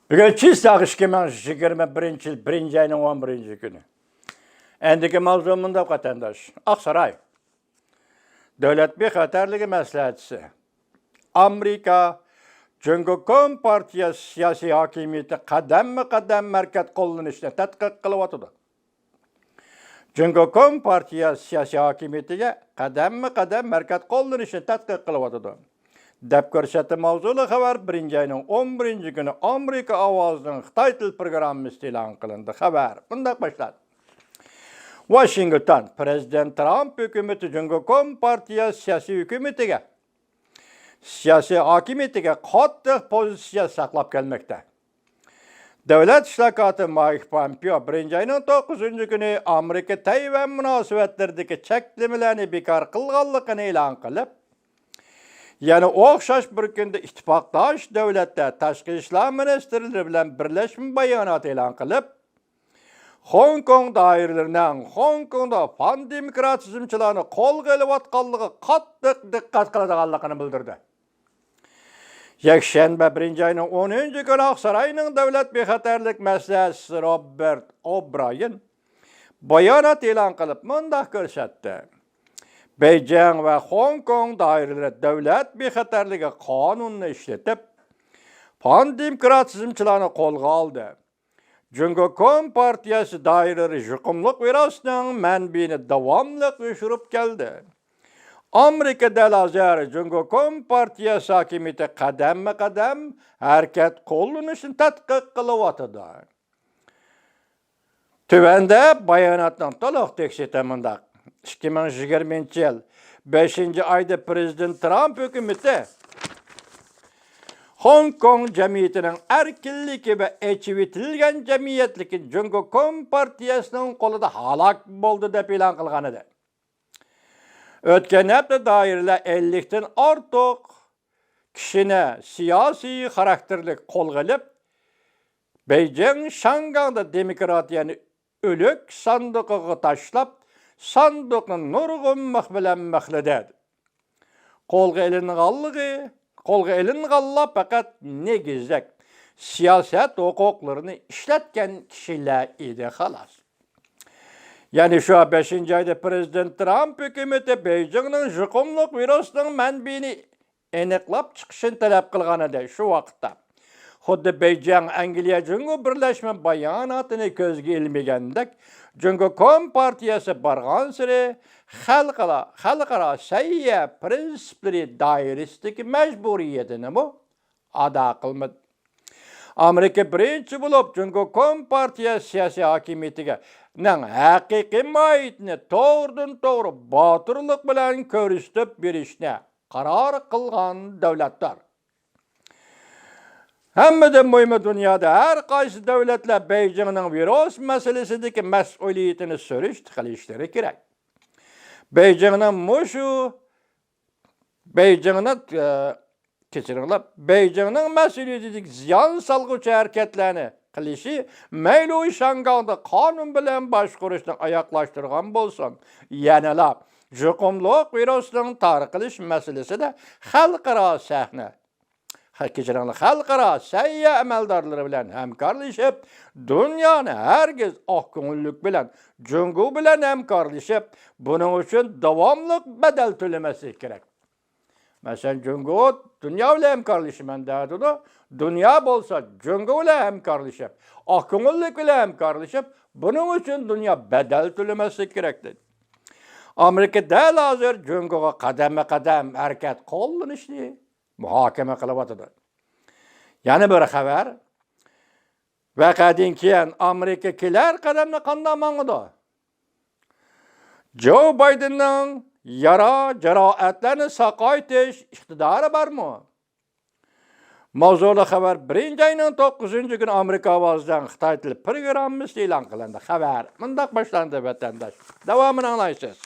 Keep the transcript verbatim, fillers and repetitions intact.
بۈگۈن چىسلاغ ئىككى مىڭ يىگىرمە بىرىنچى يىل بىرىنچى ئاينىڭ ئون بىرىنچى كۈنى. ئەندىكى ماۋزۇ مۇنداق، ۋەتەنداش. ئاقساراي دۆلەت بىخەتەرلىكى مەسلىھەتچىسى ئامېرىكا جۇڭگو كومپارتىيە سىياسىي ھاكىمىيىتى قەدەممۇ قەدەم ھەرىكەت قوللىنىشنى تەتقىق قىلىۋاتىدۇ. جۇڭگو كومپارتىيە سىياسىي ھاكىمىيىتىگە قەدەممۇ قەدەم ھەرىكەت قوللىنىشنى تەتقىق قىلىۋاتىدۇ، دەپ كۆرسەتتى ماۋزۇلۇق خەۋەر بىرىنچى ئاينىڭ ئون بىرىنچى كۈنى ئامېرىكا ئاۋازىنىڭ خىتاي تىل پروگراممىسىدا ئېلان قىلىندى. خەۋەر مۇنداق باشلاندى. ۋاشىنگتون، پىرېزىدېنت ترامپ ھۆكۈمىتى جۇڭگو كومپارتىيە سىياسىي ھۆكۈمىتىگە، سىياسىي ھاكىمىيىتىگە قاتتىق پوزىتسىيە ساقلاپ كەلمەكتە. دۆلەت ئىشلار كاتىپى مايك پومپېئو بىرىنچى ئاينىڭ توققۇزىنچى كۈنى ئامېرىكا تەيۋەن مۇناسىۋەتلىرىدىكى چەكلىمىلەرنى بىكار قىلغانلىقىنى ئېلان قىلىپ، يەنە ئوخشاش بىر كۈندە ئىتتىپاقداش دۆلەتلەر تاشقى ئىشلار مىنىستىرلىرى بىلەن بىرلەشمە بايانات ئېلان قىلىپ، خوڭكوڭ دائىرىلىرىنىڭ خوڭكوڭدا پان دېموكراتىزمچىلارنى قولغا ئېلىۋاتقانلىقىغا قاتتىق دىققەت قىلىدىغانلىقىنى بىلدۈردى. يەكشەنبە بىرىنچى ئاينىڭ ئونىنچى كۈنى ئاقساراينىڭ دۆلەت بىخەتەرلىك مەسلىھەتچىسى روبېرت ئوبرايېن بايانات ئېلان قىلىپ مۇنداق كۆرسەتتى: بېيجىڭ ۋە خوڭكوڭ دائىرىلىرى دۆلەت بىخەتەرلىكى قانۇنىنى ئىشلىتىپ، پان دېموكراتىزمچىلارنى قولغا ئالدى. جۇڭگو كومپارتىيەسى دائىرىلىرى يۇقۇملۇق ۋىرۇسنىڭ مەنبىيىنى داۋاملىق يوشۇرۇپ كەلدى. ئامېرىكا دەل ھازىر جۇڭگو كومپارتىيەسى ھاكىمىيىتى قەدەممۇ قەدەم ھەرىكەت قوللىنىشنى تەتقىق قىلىۋاتىدۇ. تۆۋەندە باياناتنىڭ تولۇق تېكىستى مۇنداق. ئىككى مىڭ يىگىرمىنچى يىل بەشىنچى ئايدا پىرېزىدېنت ترامپ ھۆكۈمىتى خوڭكوڭ جەمئىيىتىنىڭ ئەركىنلىكى ۋە ئېچىۋېتىلگەن جەمئىيەتلىكى جۇڭگو كومپارتىيەسىنىڭ قولىدا ھالاك بولدى، دەپ ئېلان قىلغان ئىدى. ئۆتكەن ھەپتە دائىرىلەر ئەللىكتىن ئارتۇق كىشىنى سىياسىي خاراكتېرلىك قولغا ئېلىپ، بېيجىڭ شياڭگاڭدا دېموكراتىيەنى ئۆلۈك ساندۇقىغا تاشلاپ، ساندۇقنى نۇرغۇن مىخ بىلەن مىخلىدى. قولغا ئېلىنغانلىقى، قولغا ئېلىنغانلار پەقەت نېگىزلىك سىياسەت ھوقۇقلىرىنى ئىشلەتكەن كىشىلەر ئىدى، خالاس. يەنى شۇ بەشىنچى ئايدا پىرېزىدېنت ترامپ ھۆكۈمىتى بېيجىڭنىڭ يۇقۇملۇق ۋىرۇسنىڭ مەنبىيىنى ئېنىقلاپ چىقىشىنى تەلەپ قىلغان ئىدى. شۇ ۋاقىتتا خۇددى بېيجىڭ ئەنگلىيە جۇڭگو بىرلەشمە باياناتىنى كۆزگە ئىلمىگەندەك، جۇڭگو كومپارتىيەسى بارغانسېرى خەلقئارا، خەلقئارا سەھىيە پىرىنسىپلىرى دائىرىسىدىكى مەجبۇرىيىتىنىمۇ ئادا قىلمىدى. ئامېرىكا بىرىنچى بولۇپ جۇڭگو كومپارتىيە سىياسىي ھاكىمىيىتىگە نىڭ ھەقىقىي ماھىيىتىنى توغرىدىن توغرا باتۇرلۇق بىلەن كۆرسىتىپ بېرىشنى قارار قىلغان دۆلەتلەر. ھەممىدىن مۇھىمى، دۇنيادا ھەر قايسى دۆلەتلەر بېيجىڭنىڭ ۋىرۇس مەسىلىسىدىكى مەسئۇلىيىتىنى سۈرۈشتە قىلىشلىرى كېرەك. بېيجىڭنىڭ مۇشۇ، بېيجىڭنىڭ، ئە، كەچۈرۈڭلار، بېيجىڭنىڭ مەسئۇلىيىتىدىكى زىيان سالغۇچى ھەرىكەتلەرنى قىلىشى، مەيلى ئۇ شياڭگاڭدا قانۇن بىلەن باشقۇرۇشنى ئاياغلاشتۇرغان بولسۇن، يەنىلا يۇقۇملۇق ۋىرۇسنىڭ تارقىلىش مەسىلىسىدە خەلقئارا سەھنە، ھە، كەچۈرۈڭلار، خەلقئارا سەھىيە ئەمەلدارلىرى بىلەن ھەمكارلىشىپ، دۇنيانى ھەرگىز ئاق كۆڭۈللۈك بىلەن، جۇڭگو بىلەن ھەمكارلىشىپ، بۇنىڭ ئۈچۈن داۋاملىق بەدەل تۆلىمەسلىك كېرەك. مەسىلەن، جۇڭگو دۇنيا بىلەن ھەمكارلىشىمەن دەۋاتىدۇ. دۇنيا بولسا جۇڭگو بىلەن ھەمكارلىشىپ، ئاق كۆڭۈللۈك بىلەن ھەمكارلىشىپ، بۇنىڭ ئۈچۈن دۇنيا بەدەل تۆلىمەسلىك كېرەك دېدى. ئامېرىكا دەل ھازىر جۇڭگوغا قەدەممۇ قەدەم ھەرىكەت قوللىنىشنى مۇھاكىمە قىلىۋاتىدۇ. يەنە بىر خەۋەر. ۋەقەدىن كېيىن ئامېرىكا كېلەر قەدەمدە قانداق ماڭىدۇ؟ جو بايدېننىڭ يارا، جاراھەتلەرنى ساقايتىش ئىقتىدارى بارمۇ؟ ماۋزۇلۇق خەۋەر بىرىنچى ئاينىڭ توققۇزىنچى كۈنى ئامېرىكا ئاۋازىنىڭ خىتاي تىلى پروگراممىسىدا ئېلان قىلىندى. خەۋەر مۇنداق باشلاندى، ۋەتەنداش. داۋامىنى ئاڭلايسىز.